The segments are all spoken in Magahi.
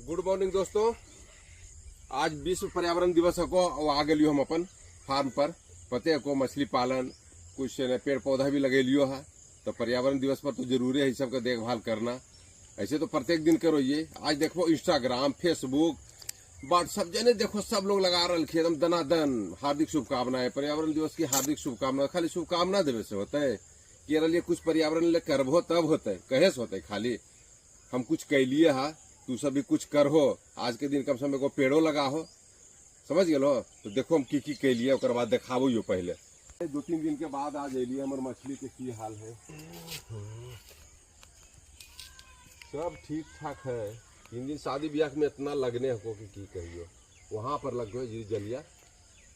गुड मॉर्निंग दोस्तों। आज विश्व पर्यावरण दिवस को आ गेलियो हम अपन फार्म पर। पते को मछली पालन कुछ पेड़ पौधा भी लगेलियो है, तो पर्यावरण दिवस पर तो जरूरी है सबका देखभाल करना। ऐसे तो प्रत्येक दिन करो ये। आज देखो इंस्टाग्राम फेसबुक व्हाट्सअप जने देखो सब लोग लगा रहे एकदम दनादन हार्दिक शुभकामनाएं, पर्यावरण दिवस की हार्दिक शुभकामना। खाली शुभकामना देवे से होता है कि लिए कुछ पर्यावरण ले करबो तब होता है, कहे से होता है। खाली हम कुछ कैलिए हा, तू सब भी कुछ करहो। आज के दिन कम से कम एगो पेड़ो लगाहो, समझ गेलो। तो देखो हम की की कैलिए, ओकर बाद देखाबो यो। पहले 2-3 दिन के बाद आज अलिए, हमर मछली के की हाल है। सब ठीक ठाक है। 3 दिन शादी ब्याह में इतना लगने को कि कहियो। वहाँ पर लग गए जी जलिया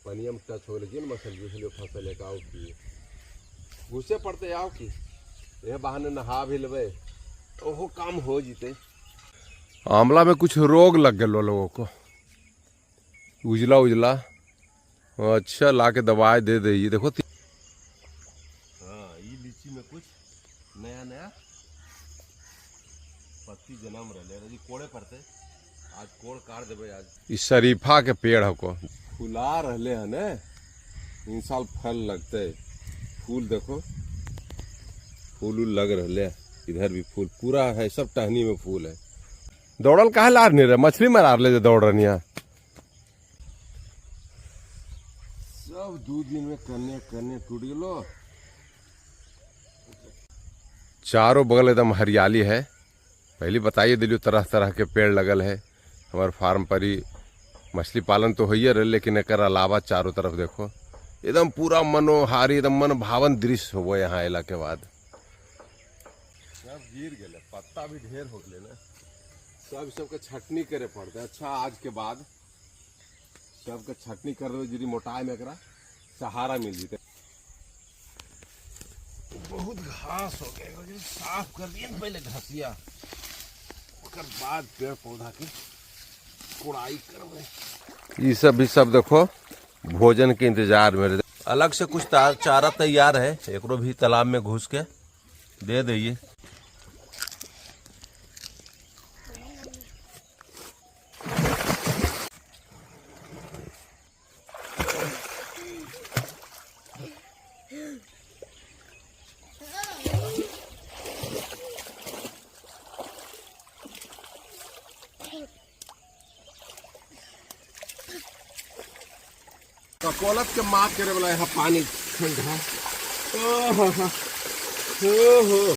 पनिया में टच हो गई मछली उछली फसल एक आओ की घुसे पड़ते आओ की यह बहाने नहा भी लेबै, ओहो काम हो जीते। आंवला में कुछ रोग लग गए लोगों को, उजला उजला। अच्छा ला के दवाई दे दे। ये देखो, हाँ ये लीची में कुछ नया नया पत्ती जन्म रहे, कोड़े पड़ते आज कोड़ काट देवे। आज इस शरीफा के पेड़ को फुला रहे है ने, इन साल फल लगते। फूल देखो, फूल उल लग रहे। इधर भी फूल पूरा है, सब टहनी में फूल है। दौड़ल काहे लार नहीं रहे, मछली मार ले दौड़ रही। सब 2 दिन में कन्ने कन्ने टूट गलो। चारों बगल एकदम हरियाली है। पहले बताइए दिलियो तरह तरह के पेड़ लगल है हमारे फार्म पर ही। मछली पालन तो हो रहे, लेकिन एक अलावा चारों तरफ देखो एकदम पूरा मनोहारी एकदम मन भावन दृश्य हो यहाँ अला के बाद। सब गिर गए, पत्ता भी ढेर हो गए ना, सब सबके छटनी करे पड़ते। अच्छा आज के बाद सबके छटनी कर दो, जी मोटाई में एकरा सहारा मिल जीते। बहुत घास हो गया, साफ कर दिए पहले घसिया, ओकर बाद पेड़ पौधा के कोड़ाई करबे। ये सब भी सब देखो भोजन के इंतजार में। अलग से कुछ चारा तैयार है, एकरो भी तालाब में घुस के दे दिए। ककोलत के मात करे वाला यहाँ पानी ठंडा। हो।